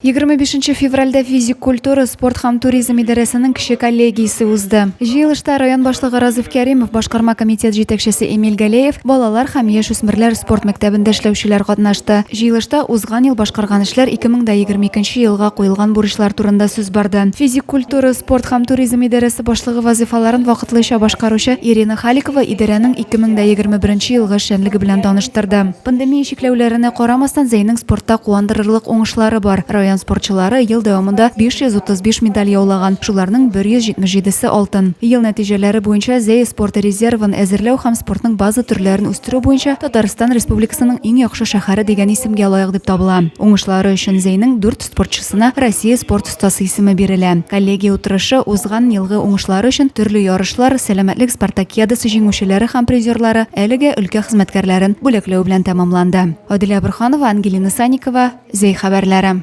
25 февральдә физик культура, спорт һәм туризм идарәсенең кече коллегиясе узды. Җыелышта район башлыгы Разыф Кәримов, башкарма комитет җитәкчесе Эмиль Галеев, балалар һәм яшүсмерләр спорт мәктәбендә эшләүчеләр катнашты. Җыелышта узган ел башкарган эшләр, 2022 елга куелган бурычлар турында сүз барды. Физик культура, спорт һәм туризм идарәсе башлыгы вазыйфаларын вакытлыча башкаручы Ирина Халикова идарәнең 2021 елгы эшчәнлеге белән таныштырды. Пандемия чикләүләренә карамастан, Зәйнең спортта куандырырлык уңышлары бар. Район спортчылары ел дәвамында 535 медаль яулаган, шуларның 177 се алтын. Ел нәтиҗәләре буенча Зәй спорты резервын әзерләү һәм спортның база төрләрен үстерү буенча Татарстан Республикасының иң яхшы шәһәре дигән исемгә лаек дип табыла. Уңышлары өчен Зәйнең дүрт спортчысына Россия спорт остасы исеме бирелә. Коллегия утырышы узган елгы уңышлары өчен төрле ярышлар, сәламәтлек спартакиадасы җиңүчеләре һәм призерлары, әлеге өлкә хезмәткәрләрен бүләкләү белән тәмамланды. Адилә Борһанова, Ангелина Санникова, Зәй хәбәрләре.